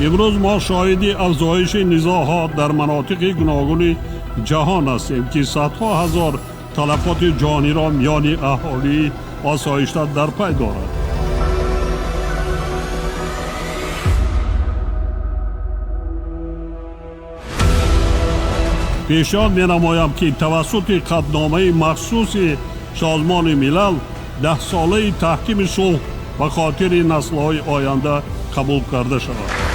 Имрӯз мо шоҳиди афзоиши низоъҳо дар манотиқи гуногуни ҷаҳон ҳастем, ки садҳо ҳазор талафоти ҷониро миёни аҳолии осоишта дар пай дорад. Пешниҳод менамоям, ки тавассути қатъномаи махсуси Созмони Милал 10-солаи таҳкими сулҳ ба хотири наслҳои оянда қабул карда шавад.